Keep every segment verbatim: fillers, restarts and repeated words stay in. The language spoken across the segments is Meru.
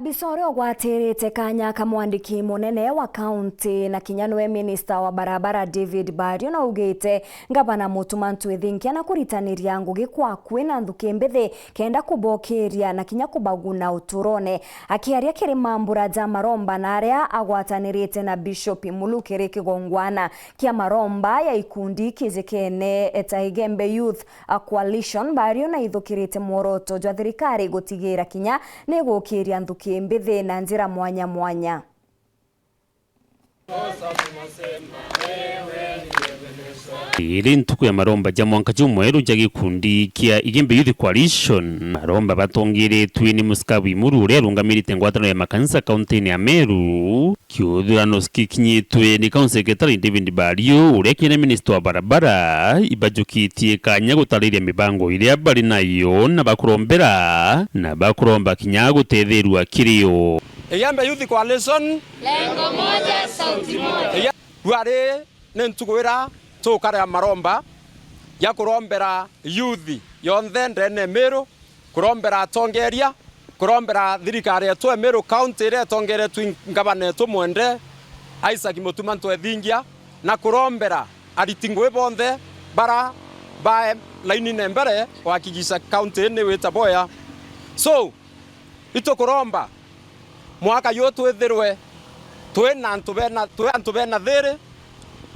Bisore ugwatirite kanya ka mwandiki munene wa kaunti na kinya niwe minista wa barabara David Bario naugite ngavana Mutuma M'Ethingia na kuritaniria ngugi kwa kwina nthuki mbithi kenda kubokiria na kinya kubaguna uturone. Akiaria kiri mambura ja maromba na aria agwatanirite na Bishop Mulu kiri kigongwana kia maromba ya ikundi kijikene ta Igembe Youth a Coalition, Bario naithukirite mworoto jwa thirikari gutigira kinya nigukiria nthuki mbithi na njira mwanya mwanya. Iri ntuku ya maromba ja mwanka jumweru ja gikundi kia Igembe Youth Coalition. Maromba batongiritwe ni Musikabu Imuru uria arungamirite ngwataniro ya makanisa kauntini ya Meru. Kiuthurano gikinyitwe ni County Secretary David Bario, uria kinya minister wa barabara, ibajukitie kanya gutariria mibango iria bari nayo na bakurombera, na bakuromba kinya gutethirua kirio. Igembe Youth Coalition. Lengo moja, sauti moja. Igembe, rwari ni ntuku ira tukarea maromba ya kurombera youth yonthe ndene Meru, kurombera atongeria, kurombera thirikari yetu ya Meru County iria itongeretwe i ngavana yetu mwende Isaac Mutuma M'Ethingia, na kurombera ariti ngugi bonthe bara bae lainine mbere kuhakikisha county ni wita boya. So, itukuromba mwaka yu twithirwe twi na antu bena, twi antu bena thiri,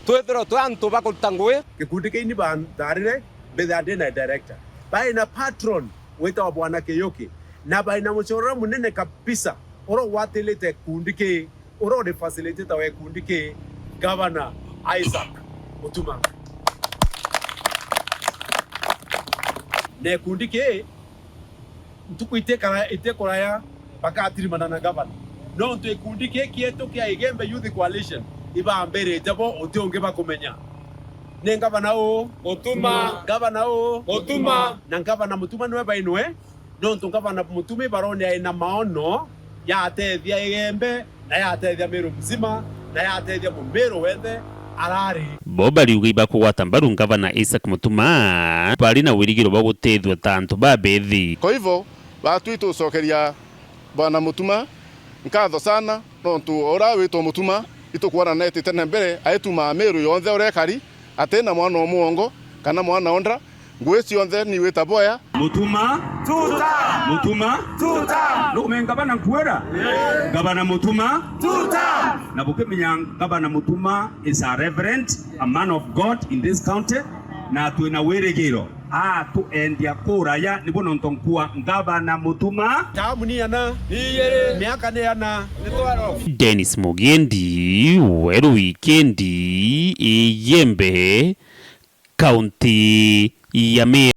twithirwe twi antu ba kuruta ngugi. Gikundi kiu ni bantarire mbithira ndi na director. Bai na patron witagwa Bwana Kiyuki, na bai na muchorora munene kabisa uria ugwatirite gikundi kii, uria uri facilitator wa gikundi kii, Gavana Isaac Mutuma. Na gikundi kii ntuku itikara-, itikuraya bakatirimana na gavana. Nontu gikundi kii kietu kia Igembe Youth Coalition ibambirite bo, uti ungi bakumenya. Ni gavana uu. Mutuma. Gavana uu. Mutuma. Na gavana Mutuma niwe bainwe, nontu gavana Mutuma ibarone aina maono ya atethia Igembe, na yatethia Meru mzima, na yatethia Mumiru wenthe arari. Bo bariuga ibakugwata mbaru ngavana Isaac Mutuma, bari na wirigiro bwa gutethua ta antu babethi. Kwa hivyo, batwi tucokeria Bwana Mutuma nkatho sana, nontu o uria witwa Mutuma, itukwona netite na mbere, aitumaa Meru yonthe uria ekari, ati na mwana o mwongo, kana mwana o nda, Ngugi cionthe ni wita boya. Mutuma. Tuta. Mutuma. Tuta. Nukumenya ngavana nkwira? Ii. Ngavana Mutuma. Tuta. Na bukimenya ngavana Mutuma is a reverend, a man of God in this county, na twina wirigiro atuendia kuraya, nibo nontu nkua ngavana Mutuma. Tamu ni ana? Ni igiri. Miaka ni ana? Ni twelve. Dennis Mugendi, Weru Wikendi, Igembe, Kaunti ya Meru.